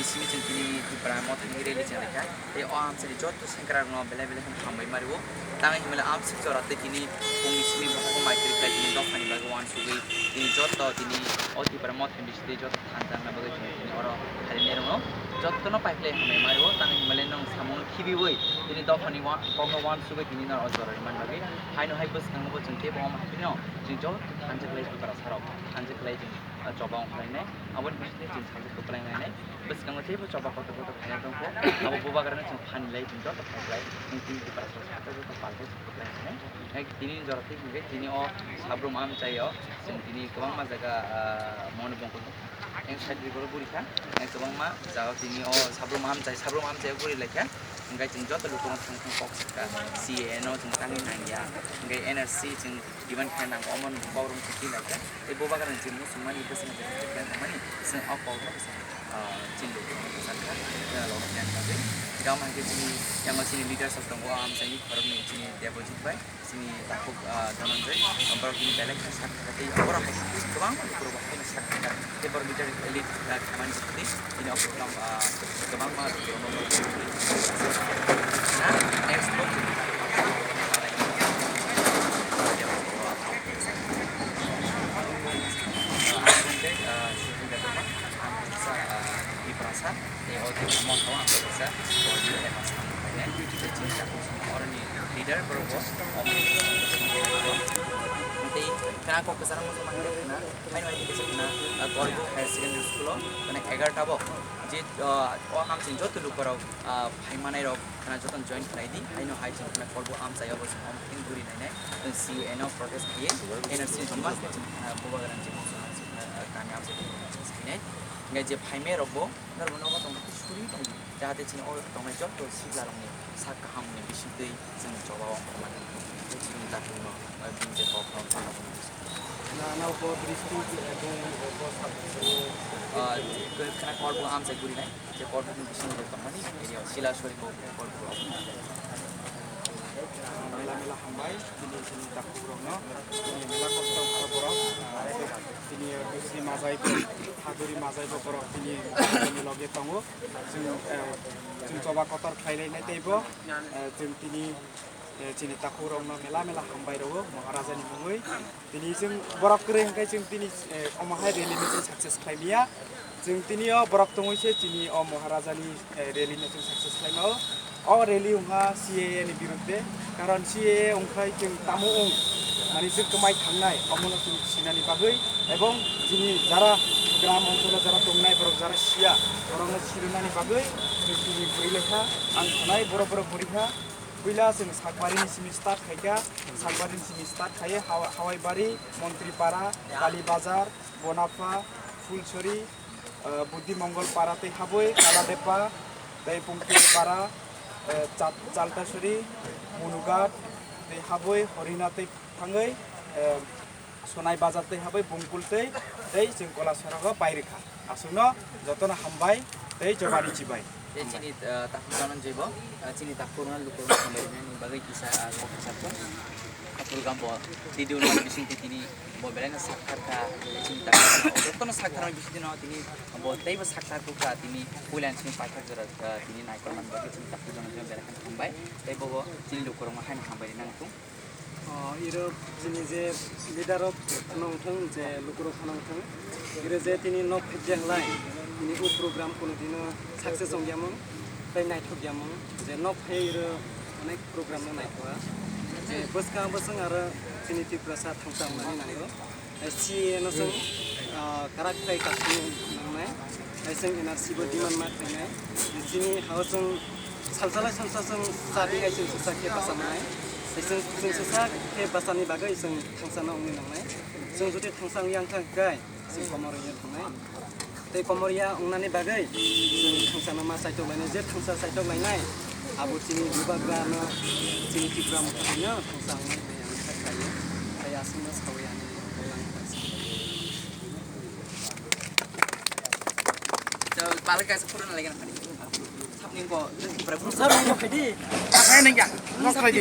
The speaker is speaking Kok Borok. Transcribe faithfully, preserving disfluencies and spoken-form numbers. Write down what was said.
Simi chwng tini Tipra Mothani rally chwng laikha. Tei o amchaini joto sengkrakrokno belai belai kheno hambai mario. Tangwi himle amsuk jora tei tini phungni simi bokhokno mai kwrwi khlai tini dophani bagwi uansugwi tini joto tini o Tipra Mothani bisingtwi joto thansa wngna bagwi chwng tini oro khairokno jotono paikhlai hambai mario. Tangwi himle nwng samungno khibiwi tini dophani wa-, kokno uansugwi tini norok o jora rimani bagwi. Haino hai bwskango bo chwng teibo omo hai phano chwng joto thansa khlai Tiprasarok thansa khlai chwng ah, choba wng khlainai, aboni bisingtwi chwng salsa kwplai nainai. Bwskango teibo choba kotor kotor khaina tongkho, abo bubagrano chwng phan lai chwng joto phan lai, chwng tini Tiprasa sakha joto palkhe chwng kwplai nainai. Hai tini jora twi hwnkhe tini o Sabrum amchai o chwng tini kwbangma jaga, ah, moni bongkol tong. Yang side riboro guri kha, yang kwbangma jaga tini o Sabrum amchai, Sabrum amchai o guri lai kha. Hwnkhe chwng joto lukurok thang thang kok sakha, C A A no chwng tangwi nangya, hwnkhe N R C chwng Diban khe nang omo ni kok rung twi lai khe, tei bubagra ni chini muchungmani bwswk tongmani, chwng o kok no bwswk, ah, chini logi no bwswk kha, chini logi no bagwi. Tamo hai khe chini, yango chini leaders rok tongo, amchaini khoroknwi chini Debojit bai, chini takhuk, ah, Dhananjay, borok bini belai kheno sak kha tei borok hai kwbangma lukurok bo hai kheno sak kha. Tei borok leader, lead, ah, khaimani tei tini o program, ah, kwbangma program na next month. Leader borok bo tei khna kok kwcharo muchung manjak khna. Haino hai khe khna, ah, Kolbu Higher Secondary School o, mane egarta bo je, ah, o amchaini joto lukurok, ah, phai manai rok khna jotono join khlai di. Haino hai chwng khna Kolbu amchai o bo chwng omo khe guri nainai. Chwng C U A no protest khlaiwi N R C ni demand khe chwng khna bubagra ni chwng khna, ah, kami amchai khe chwng khainai. Hingkhe je phaimai rok bo norok bo nogo tongma khe suri tongdi. Jahate chini o tongnai joto siklarokni sak kahamni bisingtwi chwng choba o mani chini takhukno, ah, bini je kokrok. Nana bo district ebong bo sub-, ah, khna Kolbu amchai gurinai, je Kolbu ni bisingo tongmani area o Silasori Kolbu. Mela mela hambai, tini chini takhukrokno, tini mela kosto wngkha borok, ah, tini Dusri Majai bo, Haduri Majai bo borok tini, tini loge tongo. Chwng, eh, chwng choba kotor khlai lainai teibo, eh, chwng tini, eh, chini takhukrokno mela mela hambai rwo Maharajani mungwi. Tini chwng borok kwrwi hwnkhe chwng tini, eh, omo hai rally no chwng success khlai maya. Chwng tini o borok tongwi se chini o Maharajani, eh, rally no chwng success khlai mao. O rally wngkha C A A ni birudde, karon C A A wngkhai chwng tamo wng, mani chwng kwmai thangnai, omono chwng sinani bagwi, ebong chini jara gram oncholo jara tongnai borok jara siya, borokno sinani bagwi chwng tini bwrwi lekha ang sanai, borok borok bwrwi kha. Puila chwng Sakbarini simi start khaikha, Sakbarini simi start khaiwi Hawa-, Hawaibari, Montripara, Kalibazar, Bonapha, Phulsori, eh, Buddhi Mongol Para tei habwi Kaladepa, tei Pungkil Para, eh, Chat-, Chaltasuri, Munugat, tei habwi Horina tei thangwi, eh, Sonai Bazar tei habwi Bungkul tei, tei chwng Kolasorogo pai rwkha. Aswkno jotono hambai tei chobani chibai. Tei chini, eh, takhuk Dhananjay bo, eh, chini takhuk rwna lukurokno hambai rwnani bagwi kisa, ah, kok kisa thung. Takhuk rwkha bo video ni bisingtwi tini bo belai no sak thar kha, tei chini takhuk rwna jotono sak thar bisingtwi no tini bo teibo sak thar kha tini puila ni simi paithak jora, eh, tini naikolmani bagwi chini takhuk Dhananjay belai kheno hambai tei bobo chini lukurokno haino hambai rwna thung. Ah, iro chini je leader rok nongthung je lukurok nongthung. Iro je tini nok phikya hlai, tini o program kono dino success ong yamung, tei naithok yamung. Je nok phai iro onek program no naithok. Je bwskang bwswng aro chini Tiprasa thangsa wngnani nango. C A A no chwng, ah, karak khlai kasung nangnai. Hai chwng N R C bo demand ma khlainai. Chini hao chwng salsa lai salsa chwng chati hai chwng swsa khe bachanai. Hai chwng, chwng swsa khe bachani bagwi chwng thangsa no wngwi nangnai. Chwng jodi thangsa wngya wngkha hwnkhe chwng komor wngya thangnai. Tei komor ya wngnani bagwi chwng thangsa no ma saitok lainai, je thangsa saitok lainai abo chini bubagra no chini Tipra Motha no thangsa wngnai hinwi ang kha khlaiwi. Tei aswk no sawi ani bulang kha. Chal, balik kaisa pura na lagi na. Sapni ko, Tipra. Sir, mo khaidi. Apa yang nengya? Mo khaidi.